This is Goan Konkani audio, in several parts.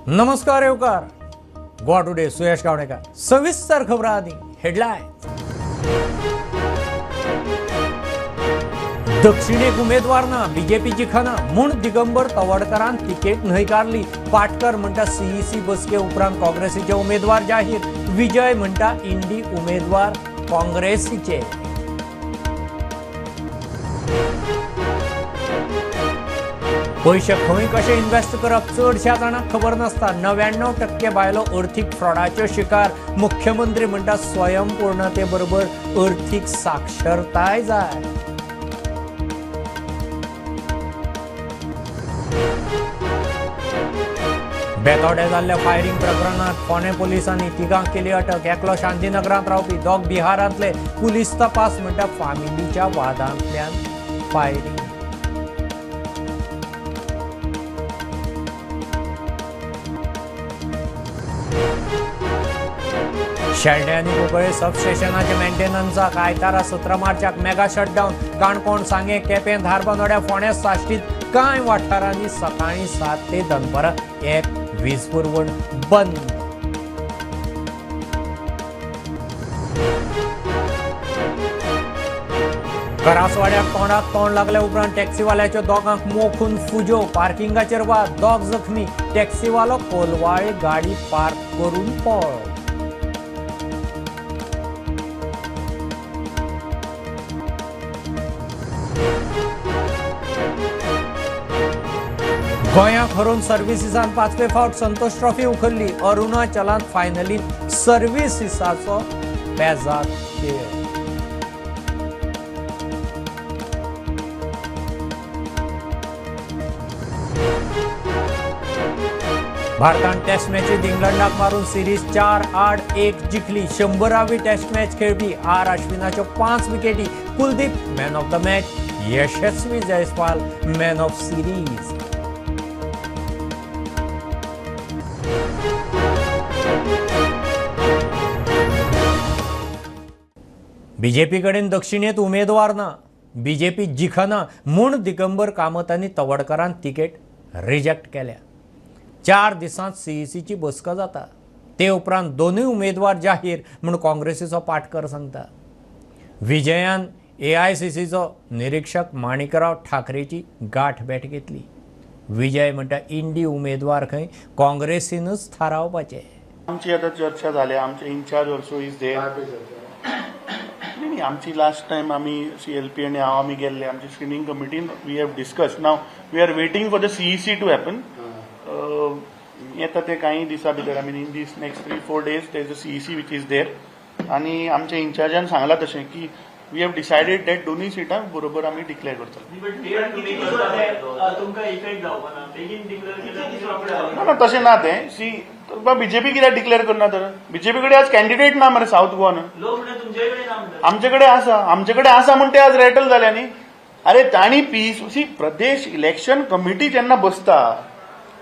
नमस्कार येवकार. गोवा टुडे, सुयश गावणेकर. सविस्तर खबरां आदी हेडलायन्स. दक्षिणेक उमेदवार ना, बीजेपी जिखना म्हूण दिगंबर तवडकरान तिकेट न्हयकारली. पाटकर म्हणटा, सीईसी बसके उपरांत काँग्रेसीचे उमेदवार जाहीर. विजय म्हणटा, इंडी उमेदवार काँग्रेसीचे. पयशे खंय कशे इन्व्हेस्ट करप चडश्या जाणांक खबर नासता. 99% बायलो अर्थीक फ्रॉडाच्यो शिकार. मुख्यमंत्री म्हणटा, स्वयंपूर्णते बरोबर अर्थीक साक्षरताय जाय. बेतोडे जाल्ल्या फायरींग प्रकरणात फोंडें पोलिसांनी तिगांक केली अटक. एकलो शांतीनगरांत रावपी, दोग बिहारांतले. पुलीस तपास म्हणटा, फामिलीच्या वादांतल्यान फायरींग. शेल्डें आनी कुंकळे सबस्टेशनाचे मेंटेनन्साक आयतारा 17 मार्चाक मेगा शटडावन. काणकोण, सांगें, केपें, धारबांदोड्या, फोंडें, साश्टीत कांय वाठारांनी सकाळीं 7 ते दनपारां 1 वीज पुरवण बंद. करासवाड्याक तोंडाक तोंड लागल्या उपरांत टॅक्सीवाल्याच्यो दोगांक मोखून फुज्यो. पार्किंगाचेर वाद, दोग जखमी. टॅक्सीवालो कोलवाळे गाडी पार्क करून पळ्ळो. गोंयाक हरोवन सर्व्हिसीसान पांचवे फावट संतोष ट्रॉफी उखल्ली. अरुणाचलांत फायनलींत सर्व्हिसीसाचो पेजाद खेळ. भारतान टेस्ट मॅचीत इंग्लंडाक मारून सिरीज 4-1 जिखली. 100वी टेस्ट मॅच खेळपी आर अश्विनाच्यो 5 विकेटी. Kuldeep man of the match, Yashasvi Jaiswal man of series. BJP कडेन दक्षिणेत उमेदवार ना, बीजेपी जिखना म्हूण दिगंबर कामत आनी तवडकरान तिकेट रिजेक्ट केल्या. 4 दिसांत सीईसीची बसका जाता, ते उपरांत दोनूय उमेदवार जाहीर म्हूण काँग्रेसीचो पाटकर सांगता. विजयान एआयसीसीचो निरीक्षक माणिकराव ठाकरेची गाठ भेट घेतली. विजय म्हणटा, इंडी उमेदवार खंय काँग्रेसीनूच थारावपाचे. आमची आता चर्चा झाल्या. आमचे in charge also is there. नाही नाही, आमची लास्ट टायम आमी सीएलपी आनी हांव आमी गेल्ले. आमची screening कमिटीन we have discuss. Now we are waiting for the CEC to happen. येता ते काही दिसा भितर, I mean, in this next 3-4 days there is a CEC which is there. आनी आमच्या इन्चार्जान सांगलां तशें की we have decided that दोनूय सिटां बरोबर आमी डिक्लेअर करतले. तुमकां इफेक्ट जावपा ना बेगीन डिक्लेअर केल्यार? ना ना, तशें ना तें. सी, बीजेपी कित्याक डिक्लेअर करना तर? बीजेपी कडेन आज कॅन्डिडेट ना मरे सावथ गोवान. लोक म्हणटा तुमचे कडेन ना म्हणटा. आमचे कडेन आसा, आमचे कडेन आसा म्हूण ते आज रॅटल जाले न्ही. अरे, तांणी P C Pradesh election committee जेन्ना बसता,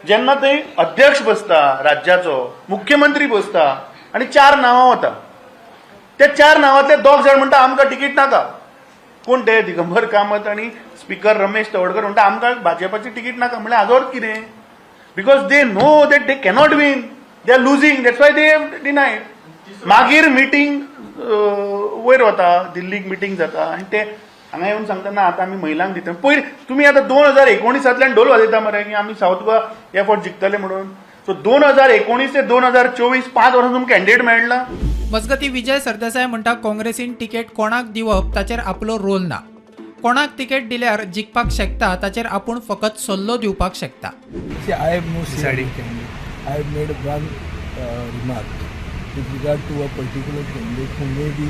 जेन्ना थंय अध्यक्ष बसता, राज्याचो मुख्यमंत्री बसता आनी चार नांवां वता, त्या चार नांवांतले दोग जाण म्हणटा आमकां तिकीट नाका. कोण ते? दिगंबर कामत आनी स्पिकर रमेश तवडकर म्हणटा आमकां भाजपाची तिकीट नाका. म्हणल्यार हाजो अर्थ कितें? Because they know that they cannot win, they are losing, that's why they denied. मागीर मिटींग वयर वता, दिल्लीक मिटींग जाता आनी ते हांगा येवन सांगता, ना, आतां आमी महिलांक दिता. पयलीं तुमी आतां 2019तांतल्यान ढोल वाजयता मरे की आमी सावथ गोवा हे फावट जिखतले म्हणून. सो 2019 ते 2024, 5 वर्सां तुमकां कॅन्डिडेट मेळना. मजगतीं, विजय सरदेसाय म्हणटा, काँग्रेसीन तिकेट कोणाक दिवप ताचेर आपलो रोल ना. कोणाक तिकेट दिल्यार जिखपाक शकता ताचेर आपूण फकत सल्लो दिवपाक शकता. See, I have no say on the candidate. I have made one remark with regard to a particular candidate who may be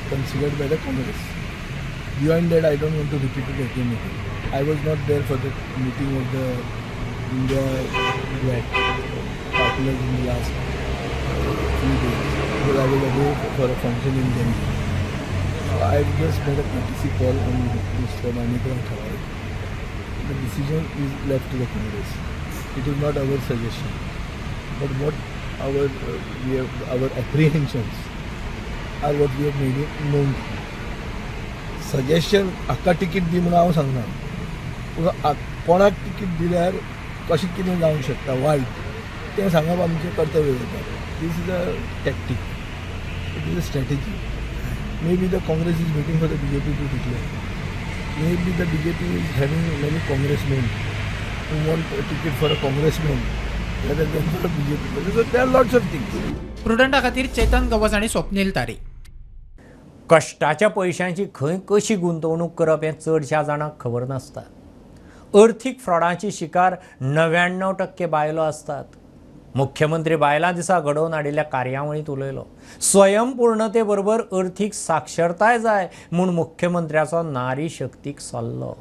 considered by the Congress. Beyond that, I don't want to repeat it again. Again. I was not there for the meeting of the India Bloc partners in the last few days because I was away for a function in Delhi. So I have just made a courtesy call on Mr. Manikrao Thawade. The decision is left to the Congress. It is not our suggestion, but what our we have, our apprehensions are what we have made it known. Suggestion, हाका तिकीट दी म्हणून हांव सांगना, पूण कोणाक तिकीट दिल्यार कशें कितें जावंक शकता वायट. तें सांगप आमचें कर्तव्य जाता. This is a tactic, it is a strategy. Maybe the Congress is waiting for the BJP to declare. Maybe the BJP is having many congressmen who want a ticket for a congressman rather than for a BJP. So there are lots of things. प्रुडंटा खातीर चेतन गवस आनी स्वप्नील तारी. कश्टाच्या पयशांची खंय कशी गुंतवणूक करप हें चडश्या जाणांक खबर नासता. अर्थीक फ्रॉडाची शिकार 99% बायलो आसतात. मुख्यमंत्री बायलां दिसा घडोवन हाडिल्ल्या कार्यावळींत उलयलो. स्वयंपूर्णते बरोबर अर्थीक साक्षरताय जाय म्हूण मुख्यमंत्र्याचो नारी शक्तीक सल्लो.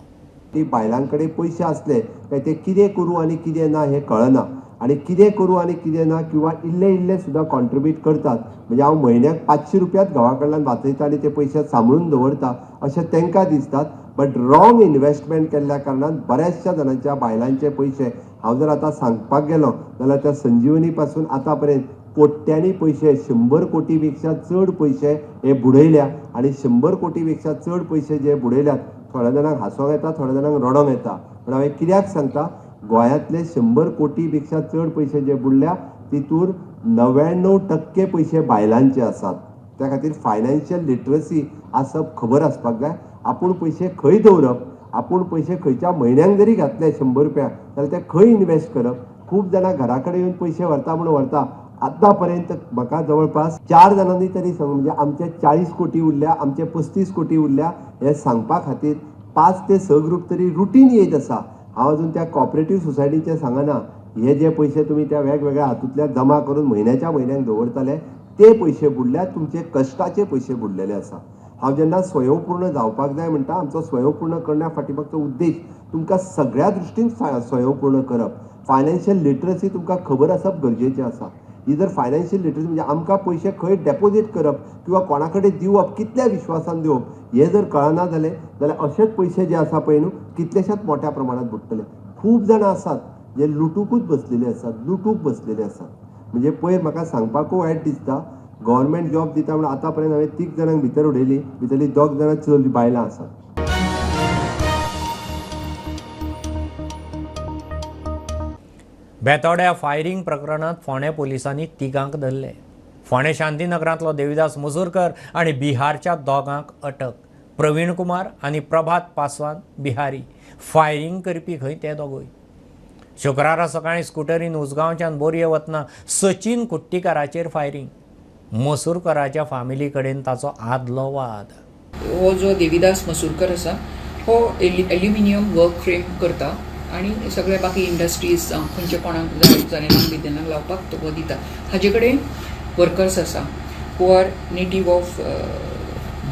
ती बायलां कडेन पयशे आसले काय ते कितें करूं आनी कितें ना हें कळना, आनी कितें करूं आनी कितें ना किंवा इल्ले इल्ले सुद्दां कॉन्ट्रिब्यूट करतात. म्हणजे हांव म्हयन्याक 500 रुपयाच घोवा कडल्यान वाचयता आनी ते पयशे सांबाळून दवरता अशें तांकां दिसतात. बट रॉंग इन्वेस्टमेंट केल्ल्या कारणान बऱ्याचशा जाणांच्या बायलांचे पयशे, हांव जर आतां सांगपाक गेलो जाल्यार त्या संजीवनी पासून आतां पर्यंत कोट्यांनी पयशे, 100 कोटी पेक्षा चड पयशे हे बुडयल्या. आनी 100 कोटी पेक्षा चड पयशे जे बुडयल्यात, थोड्या जाणांक हांसोंक येता, थोड्या जाणांक रडोंक येता. पूण हांवें कित्याक सांगता, गोंयांतले 100 कोटी पेक्षा चड पयशे जे बुडल्या तितूर 99% पयशे बायलांचे आसात. त्या खातीर फायनान्शियल लिटरसी आसप खबर आसपाक जाय. आपूण पयशे खंय दवरप, आपूण पयशे खंयच्या म्हयन्यांक जरी घातले 100 रुपया जाल्यार ते खंय इन्वेस्ट करप. खूब जाणां घरा कडेन येवन पयशे व्हरता म्हूण व्हरता. आतां पर्यंत म्हाका जवळपास 4 जाणांनी तरी सांग, म्हणजे आमचे 40 कोटी उरल्या, आमचे 35 कोटी उरल्या हे सांगपा खातीर 5 ते 6 ग्रूप तरी रुटीन येयत आसा. हांव अजून त्या कॉपरेटीव सोसायटीचें सांगना. हे जे पयशे तुमी त्या वेगवेगळ्या हातूंतल्यान जमा करून म्हयन्याच्या म्हयन्याक दवरताले ते पयशे बुडल्यात, तुमचे कश्टाचे पयशे बुडलेले आसा. हांव जेन्ना स्वयंपूर्ण जावपाक जाय म्हणटा, आमचो स्वयंपूर्ण करण्या फाटीमागचो उद्देश तुमकां सगळ्या दृश्टीन स्वयंपूर्ण करप. फायनान्शियल लिटरसी तुमकां खबर आसप गरजेचें आसा. ही जर फायनान्शियल लिटरसी म्हणजे आमकां पयशे खंय डेपोजीट करप किंवा कोणा कडेन दिवप, कितल्या विश्वासान दिवप हें जर कळना जालें जाल्यार अशेच पयशे जे आसा पळय न्हू कितलेशेच मोठ्या प्रमाणांत बुडटले. खूब जाणां आसात जे लुटूकूच बसलेले आसात, लुटूक बसलेले आसात. म्हणजे पयर म्हाका सांगपाकूय वायट दिसता, गव्हर्मेंट जॉब दिता म्हणून आतां पर्यंत हांवें 3 जाणांक भितर उडयली, भितरली 2 जाणां चली बायलां आसात. बेतोड्या फायरींग प्रकरणांत फोंडें पोलिसांनी 3 धरले. फोंडें शांतीनगरांतलो देविदास मुजूरकर आनी बिहारच्या 2 अटक. प्रवीण कुमार आनी प्रभात पासवान बिहारी. फायरींग करपी खंय ते दोगूय. शुक्रारा सकाळीं स्कुटरीन उसगांवच्यान बोरये वतना सचिन कुट्टीकाराचेर फायरींग. मसूरकराच्या फामिली कडेन ताचो आदलो वाद. हो जो देविदास मसूरकर आसा हो एल्युमिनियम वर्क फ्रेम करता आनी सगळ्या बाकी इंडस्ट्रीज खंयच्या कोणाक जाय जनेलांक बिदेनांक लावपाक तो दिता. हाजे कडेन वर्कर्स आसा who are native of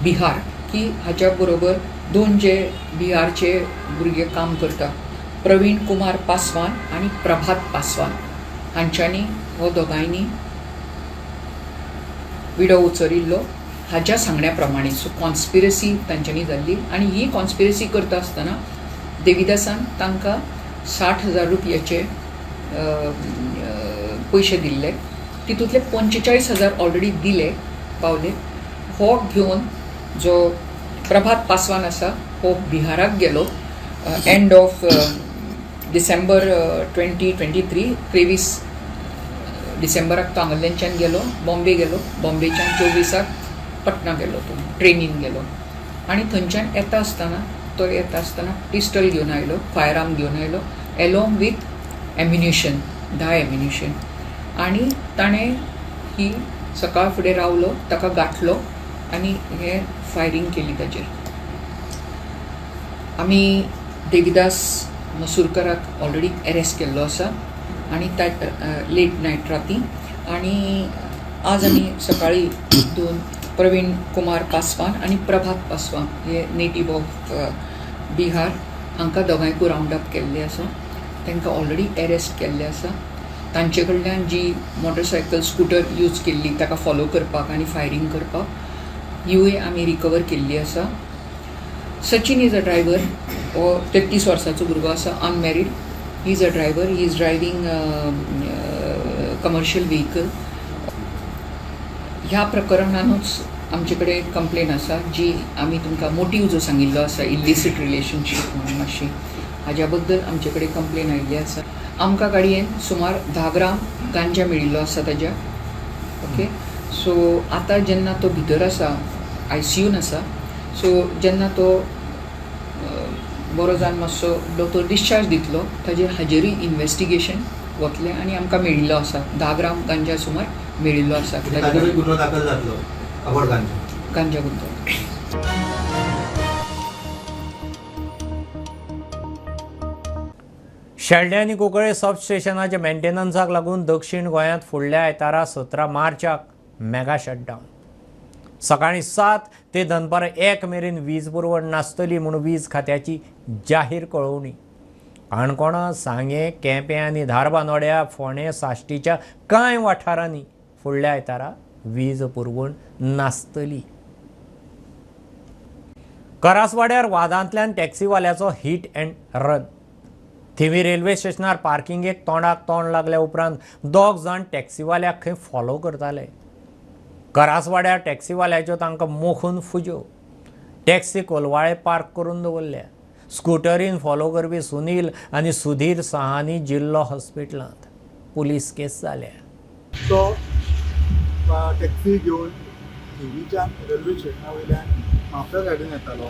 Bihar, की हाच्या बरोबर 2 जे बिहारचे भुरगे काम करता, प्रवीण कुमार पासवान आनी प्रभात पासवान, हांच्यांनी हो दोगांयनी विडो उचरिल्लो हाच्या सांगण्या प्रमाणे. सो कॉन्स्पिरसी तांच्यांनी जाल्ली आनी ही कॉन्स्पिरसी करता आसतना देविदासान तांकां 60,000 रुपयाचे पयशे दिल्ले, तितूंतले 45,000 ऑलरेडी दिले पावले. हो घेवन जो प्रभात पासवान आसा हो बिहाराक गेलो एंड ऑफ डिसेंबर 2023, 23 डिसेंबराक तो हांगासरल्यान गेलो, बॉम्बे गेलो, बॉम्बेच्यान 24 पटना गेलो, तो ट्रेनीन गेलो आनी थंयच्यान येता आसतना तो पिस्टल घेवन आयलो, फायर आर्म घेवन आयलो एलोंग विथ एम्युनिशन, 10 एम्युनिशन, आनी ताणें ही सकाळ फुडें रावलो, ताका गांठलो आनी हे फायरींग केली ताजेर. आमी देविदास मसूरकराक ऑलरेडी अरेस्ट केल्लो आसा आनी लेट नायट राती, आनी आज आमी सकाळी 2 प्रवीण कुमार पासवान आनी प्रभात पासवान हे नेटीव ऑफ बिहार हांकां दोगांयकूय रावंड अप केल्ले आसा. तांकां ऑलरेडी अरेस्ट केल्ले आसा. तांचे कडल्यान जी मोटरसायकल स्कुटर यूज केल्ली ताका फॉलो करपाक आनी फायरींग करपाक हिवूय आमी रिकवर केल्ली आसा. सचिन is a driver, हो 33 वर्सांचो भुरगो आसा, unmarried. He is a driver, he is driving commercial vehicle. ह्या प्रकरणानूच आमचे कडेन कंप्लेन आसा जी आमी तुमकां मोटीव जो सांगिल्लो आसा इल्लिसीट रिलेशनशीप म्हणून मातशी हाज्या बद्दल आमचे कडेन कंप्लेन आयिल्ली आसा. आमकां गाडयेन सुमार 10 ग्राम गांजा मेळिल्लो आसा ताज्या. ओके, सो आतां जेन्ना तो भितर आसा, आयसीयून आसा, सो जेन्ना तो बरो जावन मातसो दोतोर डिस्चार्ज दितलो ताजेर हाजेरूय इन्वेस्टिगेशन वतलें आनी आमकां मेळिल्लो आसा 10 ग्राम गांजा सुमार मेळिल्लो आसा. गुन्हो दाखल जातलो अबॉट गांजा गांजा गुन्हो. शेल्डें आनी कुंकळे सब स्टेशनाच्या मेंटेनन्साक लागून दक्षिण गोंयांत फुडल्या आयतारा 17 मार्चाक मेगा शटडावन. सकाळीं 7 ते दनपारां 1 मेरेन वीज पुरवण नासतली म्हूण वीज खात्याची जाहीर कळोवणी. काणकोणा, सांगें, केपें आनी धारबांदोड्या, फोंडें, साश्टीच्या कांय वाठारांनी फुडल्या आयतारा वीज पुरवण नासतली. करासवाड्यार वादांतल्यान टॅक्सीवाल्याचो hit and run. Thivim railway स्टेशनार पार्किंगेक तोंडाक तोंड लागल्या उपरांत 2 जाण टॅक्सीवाल्याक खंय फॉलो करताले. करासवाड्यार टॅक्सीवाल्याच्यो तांकां मोखून फुज्यो. टॅक्सी कोलवाळे पार्क करून दवरल्या. स्कुटरीन फॉलो करपी सुनील आनी सुधीर सहानी जिल्लो हॉस्पिटलांत. पुलीस केस जाल्या. तो टॅक्सी घेवन थिवीच्यान रेल्वे स्टेशना वयल्यान म्हापसा सायडीन येतालो.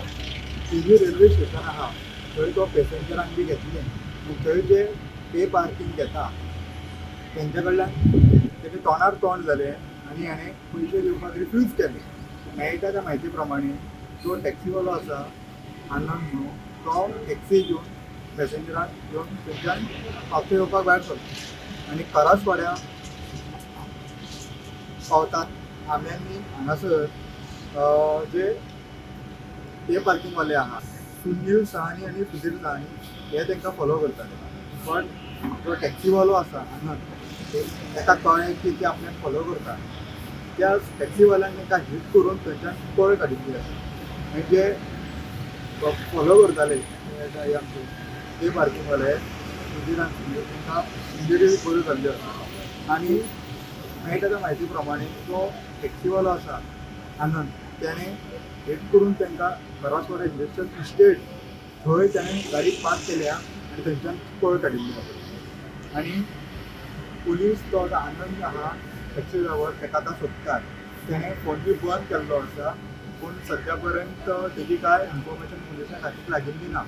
थिवी रेल्वे स्टेशन आहा थंय तो पॅसेंजरांक बी घेतले आनी थंय जे पे पार्कींग घेता तेंच्या कडल्यान तेजे तोंडार तोंड जालें आनी हाणें पयशे दिवपाक रिफ्यूज केले. मेळटा त्या म्हायती प्रमाणे जो टॅक्सीवालो आसा आनंद म्हणून तो टॅक्सी घेवन पॅसेंजरांक घेवन थंयच्यान म्हापसा येवपाक भायर सरलो आनी करासवाड्या पावतात आम्यांनी हांगासर जे पे पार्किंगवाले आहा सुनील सहानी आनी सुधीर सहानी हे तांकां फॉलो करताले. बट जो टॅक्सीवालो आसा आनंद ताका कळ्ळें की ते आपल्याक फॉलो करता, त्या टॅक्सीवाल्यान तांकां हीट करून थंयच्यान पळ काडिल्ली आसा. आनी जे फॉलो करताले हे आमचे पे पार्किंगवाले सुधीर आनी सुनील तांकां इंजरी बऱ्यो जाल्ल्यो आसा. आनी मेळटा त्या म्हायती प्रमाणे जो टॅक्सीवालो आसा आनंद तेणें हिट करून तांकां करासवाडा इंडस्ट्रियल इस्टेट थंय ताणें गाडी पार्क केल्या आनी थंयच्यान पळ काडिल्ली आसा. आनी पुलीस तो आतां आनंद आहा टॅक्सी ड्रायव्हर ताका आतां सोदतात. तेणें फोन बी बंद केल्लो आसा पूण सद्या पर्यंत तेजी कांय इन्फॉर्मेशन पुलिसांक हातीक लागिल्ली ना.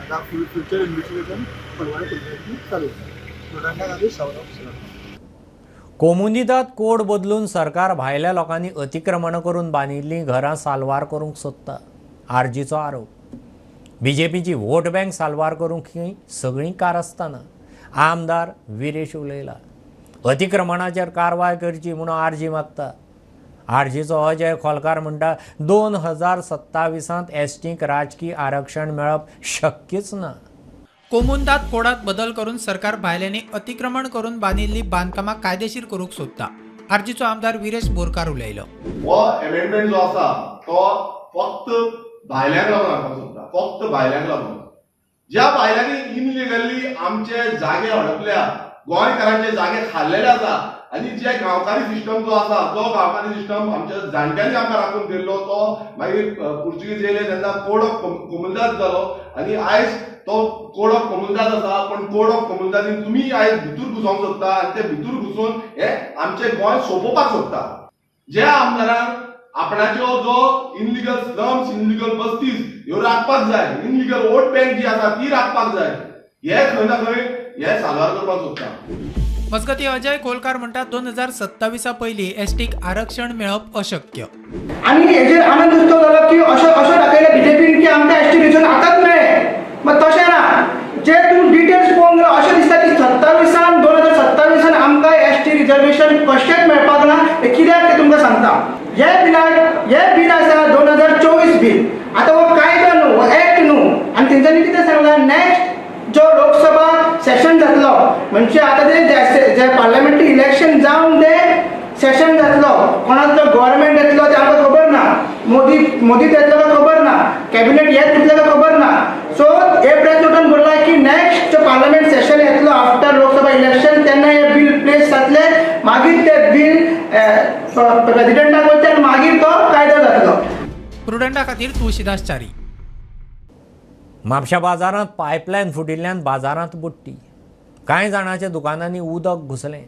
आतां फ्युचर इन्वेस्टिगेशन कोलवाळे पुलिसांनी चालू आसा. स्टुडंटा खातीर सौरभ सर. कोमुनिदाद कोड बदलून सरकार भायल्या लोकांनी अतिक्रमण करून बांदिल्लीं घरां साल्वार करूंक सोदता, आरजीचो आरोप. बीजेपीची वोट बँक साल्वार करूंक ही सगळीं कारस्थानां, आमदार विरेश उलयला. अतिक्रमणाचेर कारवाय करची म्हणून आरजी मागता. आरजीचो अजय खोलकार म्हणटा 2027 एसटींक राजकी आरक्षण मेळप शक्यच ना. कोमुनिदाद कोडात बदल करून सरकार भायल्यांनी अतिक्रमण करून बांदिल्ली बांदकामां कायदेशीर करूंक सोदता, आरजीचो आमदार विरेश बोरकार उलयलो. हो अमेंडमेंट जो आसा तो फक्त भायल्यांक लागून हाडपाक सोदता, फक्त भायल्यांक लागून. ज्या भायल्यांनी इनलिगली आमचे जागे हडपल्या, गोंयकारांचे जागे खाल्लेले आसा आनी जे गांवकारी सिस्टम जो आसा तो गांवकारी सिस्टम आमच्या जाणट्यांनी आमकां राखून दिल्लो, तो मागीर पुर्तुगीज येयले तेन्ना कोड ऑफ कोमुनिदाद जालो आनी आयज तो कोड ऑफ कोमुनिदाद आसा. पण कोड ऑफ कोमुनिदादीन तुमी आयज भितूर घुसोवंक सोदता आनी ते भितूर घुसून हे आमचे गोंय सोंपोवपाक सोदता. ज्या आमदारान आपणाच्यो जो इनलिगल स्लम्स, इनलिगल बस्तीज ह्यो राखपाक जाय, इनलिगल वोट बँक जी आसा ती राखपाक जाय, हे खंय ना खंय हे साल्वार करपाक सोदता. मजगती अजय खोलकार म्हणटा 2027 पयलीं एसटीक आरक्षण मेळप अशक्य. आनी हेजेर आनंद उत्सव जालो की अशें अशें दाखयलें बीजेपीन की आमकां एसटी रिजन आतांच मेळ्ळें. मात तशें ना, जे तूं डिटेल्स पळोवंक गेल्यार अशें दिसता की 2027 आमकां एसटी रिजर्वेशन कशेंच मेळपाक ना. हें कित्याक तें तुमकां सांगता. हें बील आसा 2024 बील. आतां हो कायदो न्हू, हो एक्ट न्हू. आनी तेंच्यांनी कितें सांगलां, नेक्स्ट जो लोकसभा सेशन जातलो म्हणजे आतां ते पार्लमेंटरी इलेक्शन जावन ते सेशन जातलो, कोणाचो गव्हर्मेंट येतलो ते आमकां खबर ना, मोदी येतलो काय खबर ना, कॅबिनेट येत दितले काय खबर ना. सो हे प्रेस नोटान बरयलां की नेक्स्ट जो पार्लमेंट सेशन येतलो आफ्टर लोकसभा इलेक्शन तेन्ना हे बील प्लेस जातले, मागीर ते बील प्रेजिडेंटाक वयतले आनी मागीर तो कायदो जातलो. प्रुडंटा खातीर तुळशीदास च्यारी. म्हापशा बाजारांत पायपलायन फुटिल्ल्यान बाजारांत बुडटी. कांय जाणांच्या दुकानांनी उदक घुसलें.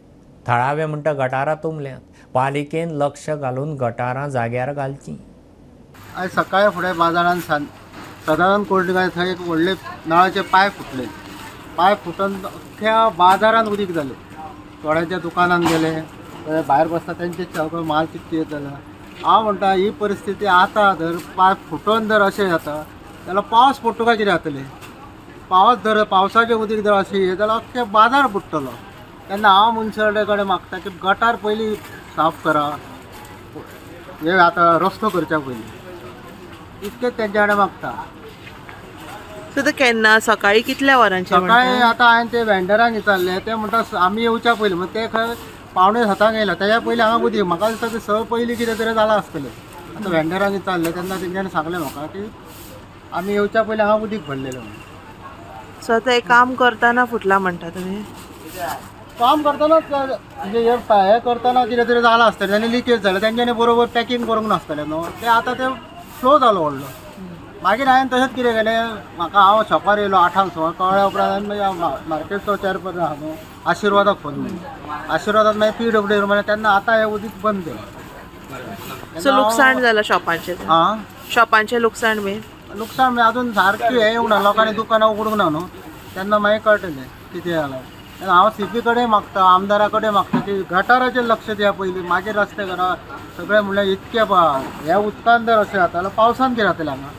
थळावे म्हणटा गटारां तुंबल्यांत. पालिकेन लक्ष घालून गटारां जाग्यार घालचीं. आयज सकाळी फुडें बाजारान सदानंद कोल्ड थंय एक व्हडले नळाचे पायप फुटले. पायप फुटून अख्ख्या बाजारान उदीक जालें. थोड्यांच्या दुकानान गेले, थोडे भायर बसता तेंचे सगळो माल कितके जाला. हांव म्हणटा ही परिस्थिती आतां जर पायप फुटोन जर अशें जाता जाल्यार पावस पडटो काय कितें जातलें? पावस जर पावसाचें उदीक जर अशें येत जाल्यार अख्खे बाजार बुडटलो. तेन्ना हांव मुन्सिपालिटी कडेन मागता की गटार पयलीं साफ करा, हे आतां रस्तो करच्या पयलीं, इतकें तेंच्या कडेन मागता. सो ते केन्ना सकाळी कितल्या वरांचेर? सकाळी आतां हांवें ते वेंडरांक विचारलें, ते म्हणटा आमी येवच्या पयलीं, मग ते खंय 6:45 येयला, तेज्या पयलीं हांगा उदीक. म्हाका दिसता ते 6 पयलीं कितें तरी जालां आसतलें. आतां वेंडरांक विचारलें तेन्ना तेंच्यांनी सांगलें म्हाका की आमी येवच्या पयलीं हांगा उदीक भरलेलें म्हणून. सो आतां हें काम करतना फुटलां म्हणटा तुमी? काम करतनाच म्हणजे हे करतना कितें तरी जालां आसतलें आनी लिकेज जालें, तेंच्यांनी बरोबर पॅकींग करूंक नासतलें न्हू, तें आतां तें फ्लो जालो व्हडलो. मागीर हांवें तशेंच कितें केलें, म्हाका हांव शॉपार येयलो 8 सुमार, कळ्ळ्या उपरांत हांवें मागीर मार्केटचो चेअरपर्सन आहा न्हू आशिर्वादाक फोन मारलो, आशिर्वादाक मागीर PWD म्हणलें, तेन्ना आतां हें उदीक बंद केलें. सो लुकसाण जालां शॉपांचें? आं, शॉपांचें लुकसाण बी? लुकसाण म्हणजे अजून सारकें हें येवंक ना, लोकांनी दुकानां उगडूंक ना न्हू, तेन्ना मागीर कळटलें कितें जालां. तेन्ना हांव CP कडेन मागता, आमदारा कडेन मागता की गटाराचेर लक्ष दिया पयलीं, मागीर रस्ते करा. सगळें म्हणल्यार इतकें ह्या उदकान जर अशें जाता जाल्यार पावसान कितें जातलें हांगा?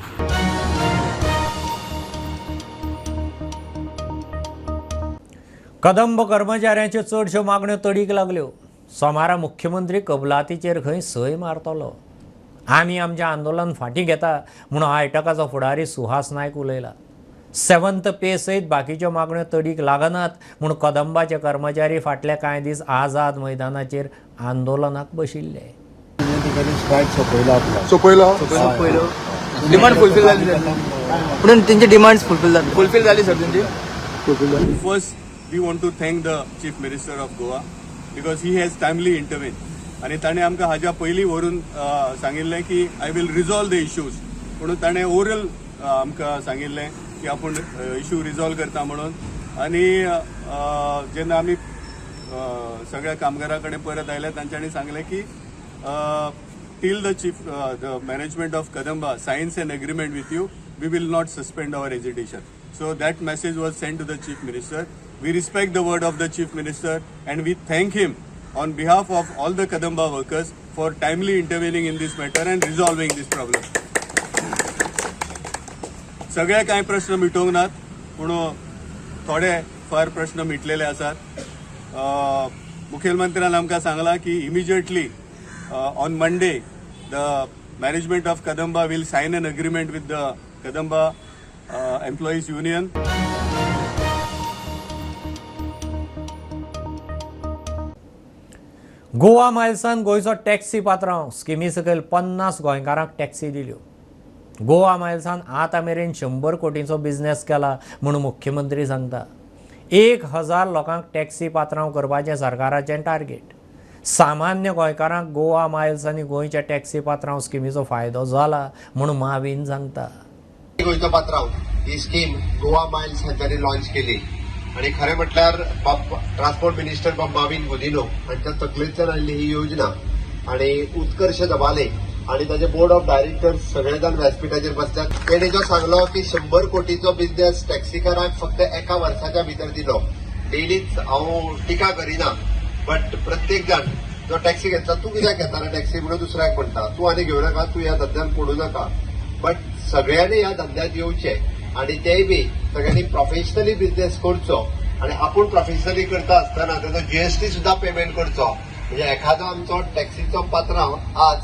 कदंब कर्मचाऱ्यांच्यो चडश्यो मागण्यो तडीक लागल्यो. सोमारा मुख्यमंत्री कबलातीचेर खंय सय मारतलो. आमी आमचें आंदोलन फाटीं घेता म्हणून आयटकाचो फुडारी सुहास नायक उलयला. 7th पे सयत बाकीच्यो मागण्यो तडीक लागनात म्हूण कदंबाचे कर्मचारी फाटले कांय दीस आझाद मैदानाचेर आंदोलनाक बशिल्ले. डिमांड फुलफिल जाली, म्हणून तेंची डिमांड फुलफिल जाली, फुलफिल जाली सर तेंची. First we want to thank the Chief Minister of Goa because he has timely intervened. आनी ताणें आमकां हाज्या पयलीं व्हरून सांगिल्लें की I will resolve the issues, म्हणून ताणें ओरल आमकां सांगिल्लें की आपूण इश्यू रिजॉल्व करता म्हणून. आनी जेन्ना आमी सगळ्या कामगारां कडेन परत आयले, तांच्यांनी सांगलें की till the chief the management of Kadamba signs an agreement with you, we will not suspend our agitation. So that message was sent to the Chief Minister. We respect the word of the Chief Minister and we thank him on behalf of all the Kadamba workers for timely intervening in this matter and resolving this problem. सगळे कांय प्रश्न मिटोवंक नात, पूण थोडे फार प्रश्न मिटलेले आसात. मुखेलमंत्र्यान आमकां सांगलां की immediately on Monday the management of Kadamba will sign an agreement with the Kadamba Employees Union. Goa मायल्सान गोंयचो टॅक्सी पात्रांव स्किमी सकयल 50 गोंयकारांक टॅक्सी दिल्यो. गोवा मायल्सान आतां मेरेन 100 कोटींचो बिझनेस केला म्हूण मुख्यमंत्री सांगता. 1000 लोकांक टॅक्सी पात्रांव करपाचें सरकाराचें टार्गेट. सामान्य गोंयकारांक गोवा मायल्स आनी गोंयच्या टॅक्सी पात्रांव स्किमीचो फायदो जाला म्हूण मावीन सांगता. गोंयचो पात्रांव ही स्कीम गोवा मायल्स हांच्यांनी लॉन्च केली आनी खरें म्हटल्यार ट्रान्सपोर्ट मिनिस्टर बाब मावीन गुदिन्हो हांच्या तकलेंतल्यान आयिल्ली ही योजना आनी उत्कर्ष दबाले आनी ताचे बोर्ड ऑफ डायरेक्टर्स सगळे जाण व्यासपीठाचेर बसल्यात. तेणे जो सांगलो की 100 कोटीचो बिझनेस टॅक्सीकारांक फक्त एका वर्साच्या भितर दिलो. डेलीच हांव टिका करिना, बट प्रत्येक जाण जो टॅक्सी घेतला, तूं कित्याक घेता रे टॅक्सी म्हणून दुसऱ्याक म्हणटा, तूं आनी घेवं नाका, तूं ह्या धंद्यान पडूं नाका. बट सगळ्यांनी ह्या धंद्यात येवचें आनी तेय बी सगळ्यांनी प्रोफेशनली बिझनेस करचो आनी आपूण प्रोफेशनली करता आसतना ताचो जीएसटी सुद्दां पेमेंट करचो. म्हणजे एखादो आमचो टॅक्सीचो पात्रांव आज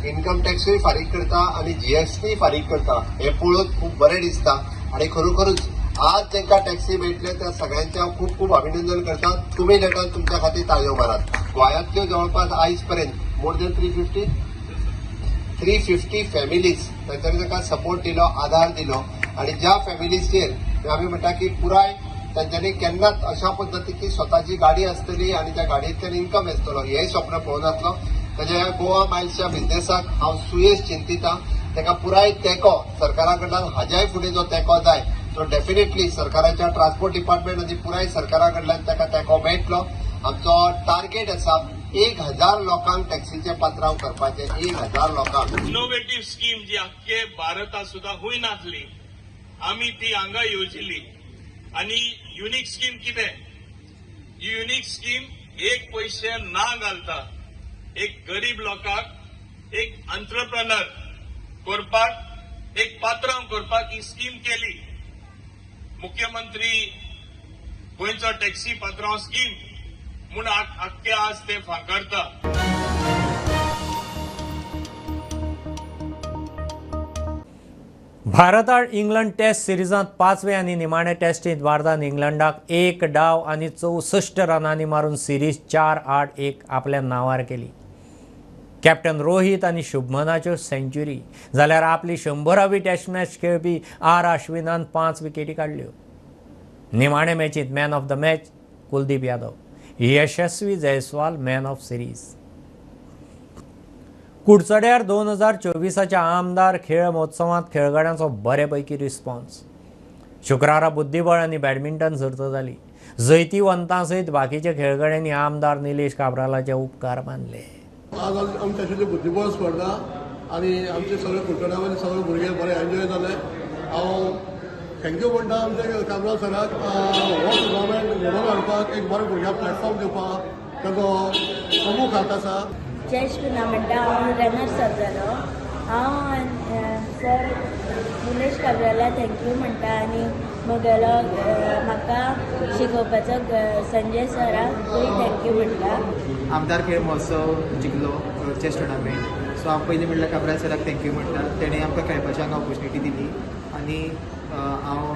इन्कम टॅक्सूय फारीक करता आनी जीएसटी फारीक करता हें पळोवन खूब बरें दिसता. आनी खरोखरूच आज जांकां टॅक्सी मेळटले त्या सगळ्यांचें हांव खूब खूब अभिनंदन करता. तुमी नेटान तुमच्या खातीर ताळयो मारात. गोंयांतल्यो जवळपास आयज पर्यंत more than 350 families तांच्यांनी ताका सपोर्ट दिलो, आधार दिलो. आनी ज्या फॅमिलीजचेर आमी म्हणटा की पुराय तांच्यांनी केन्नाच अशा पद्दतीची स्वताची गाडी आसतली आनी त्या गाडयेंतल्यान इन्कम आसतलो हेंय स्वप्न पळोवनासलो. ताच्या ह्या गोवा मायल्सच्या बिझनेसाक हांव सुयेश चिंतिता. ताका पुराय तेंको सरकारा कडल्यान हाज्याय फुडें जो तेंको जाय सो डेफिनेटली सरकाराच्या ट्रान्सपोर्ट डिपार्टमेंट आनी पुराय सरकारा कडल्यान ताका तेंको मेळटलो. आमचो टार्गेट आसा 1000 लोकांक टॅक्सीचे पात्रांव करपाचे, 1000 लोकांक. इनोव्हेटीव स्कीम जी आख्खे भारतात सुद्धा हुंय नासली, आमी ती हांगा येवजिली. आनी युनीक स्कीम कितें? ही युनीक स्कीम एक पयशे ना घालता एक गरीब लोकांक एक अंत्रप्रनर करपाक, एक पात्रांव करपाक ही स्कीम केली. मुख्यमंत्री गोंयचो टॅक्सी पात्रांव स्कीम म्हूण आख्खे आज ते फांकारता. भारत आड इंग्लंड टेस्ट सिरिजांत 5वे आनी निमाणे टेस्टींत भारतान इंग्लंडाक 1 डाव आनी 64 रनांनी मारून सिरीज 4-1 आपल्या नांवार केली. कॅप्टन रोहित आनी शुभमनाच्यो सेंच्युरी जाल्यार आपली 100वी टेस्ट मॅच खेळपी आर अश्विनान 5 विकेटी काडल्यो. निमाणे मॅचींत man of the match Kuldeep Yadav, Yashasvi Jaiswal man of series. कुडचड्यार 2024 आमदार खेळ महोत्सवांत खेळगड्यांचो बरेपैकी रिस्पॉन्स. शुक्रारा बुद्धिबळ आनी बॅडमिंटन सर्त जाली. जैतिवंतां सयत बाकीच्या खेळगड्यांनी आमदार निलेश काब्रालाचे उपकार मानले. आज आमची आशिल्ली बुद्धिबळ स्पर्धा आनी आमचे सगळे कुडचड्या सगळे भुरगे बरे एन्जॉय जाले. हांव thank you म्हणटा आमचे काब्राल सराक. हो टुर्नामेंट घडोवन हाडपाक एक बरो भुरग्यांक प्लॅटफॉर्म दिवपाक ताजो प्रमूख हात आसा. चॅस टुर्नामेंटाक हांव रनर्स अप जालो. हांव सर निलेश काब्राला thank you म्हणटा आनी म्हगेलो म्हाका शिकोवपाचो संजय सराकूय thank you म्हणटा. आमदार खेळ महोत्सव जिखलो चॅस टुर्नामेंट. सो हांव पयलीं म्हणल्यार काब्राल सराक thank you म्हणटा. तेणें आमकां खेळपाची हांगा ऑपॉर्चुनिटी दिली आनी हांव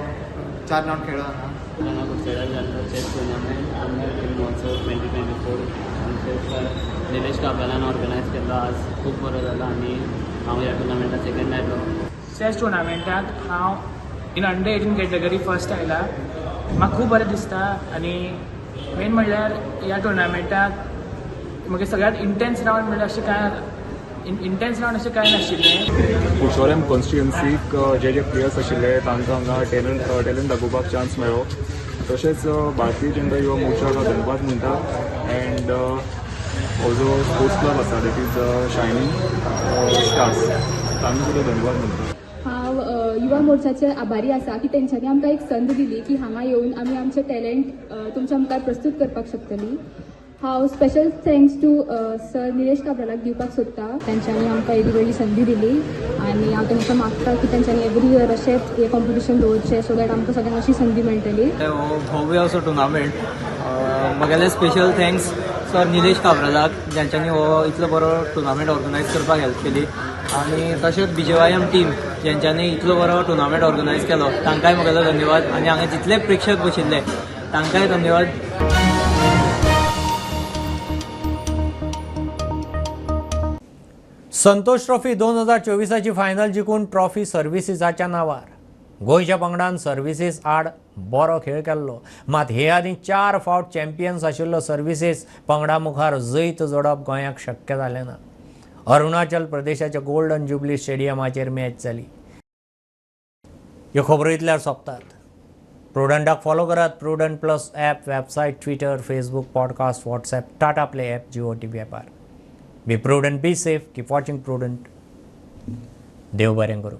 4 रावंड खेळ्ळो हांगा. हांगा कुडचड्यार जाल्लो चॅस टुर्नामेंट आमदार खेळ महोत्सव 2024 आमचे सर निलेश काब्रालान ऑर्गनायज केल्लो. आज खूब बरो जालो आनी हांव ह्या टुर्नामेंटात सेकंड आयलो. चॅस टुर्नामेंटाक हांव इन अंडर 18 कॅटेगरी फर्स्ट आयला. म्हाका खूब बरें दिसता आनी मेन म्हणल्यार ह्या टुर्नामेंटाक म्हगे सगळ्यांत इंटेन्स रावंड म्हणल्यार अशें कांय इंटेन्स रावंड अशें कांय नाशिल्लें. कुडचोरेम कॉन्स्टिट्युएन्सीक जे जे प्लेयर्स आशिल्ले तांकां हांगा टॅलंट दाखोवपाक चान्स मेळ्ळो. तशेंच भारतीय जनता युवा मोर्चाक हांव धन्यवाद म्हणटा. अँड हो जो स्पोर्ट्स क्लब आसा that is shining stars, तांकां सुद्दां धन्यवाद म्हणटा. हांव युवा मोर्चाचे आभारी आसा की तेंच्यांनी आमकां एक संद दिली की हांगा येवन आमी आमचें टॅलंट तुमच्या मुखार प्रस्तूत करपाक शकतली. हांव special thanks to sir Nilesh काब्रालाक दिवपाक सोदता. तेंच्यांनी आमकां एदी व्हडली संदी दिली आनी हांव तांकां मागता की तेंच्यांनी एवरी इयर अशेंच हें कॉम्पिटिशन दवरचें सो that आमकां सगळ्यांक अशी संदी मेळटली. हो भव्य असो टुर्नामेंट. म्हगेले स्पेशल thanks sir Nilesh काब्रालाक ज्यांच्यांनी हो इतलो बरो टुर्नामेंट ऑर्गनायज करपाक हेल्प केली आनी तशेंच BJYM team ज्यांच्यांनी इतलो बरो टुर्नामेंट ऑर्गनायज केलो तांकांय म्हगेलो धन्यवाद आनी हांगा जितले प्रेक्षक बशिल्ले तांकांय धन्यवाद. संतोष ट्रॉफी 2024 फायनल जिखून ट्रॉफी सर्व्हिसीसाच्या नांवार. गोंयच्या पंगडान सर्व्हिसीस आड बरो खेळ केल्लो, मात हे आदीं 4 फावट चॅम्पियन्स आशिल्लो सर्व्हिसीस पंगडा मुखार जैत जोडप गोंयाक शक्य जालें ना. अरुणाचल प्रदेशाच्या गोल्डन जुबली स्टेडियमाचेर मॅच जाली. ह्यो खबरो इतल्यार सोंपतात. प्रुडंटाक फॉलो करात. Prudent plus app, website, Twitter, Facebook, podcast, WhatsApp, Tata Play app, Jio TV ॲपार. Be prudent, be safe, keep watching Prudent. देव बरें करूं.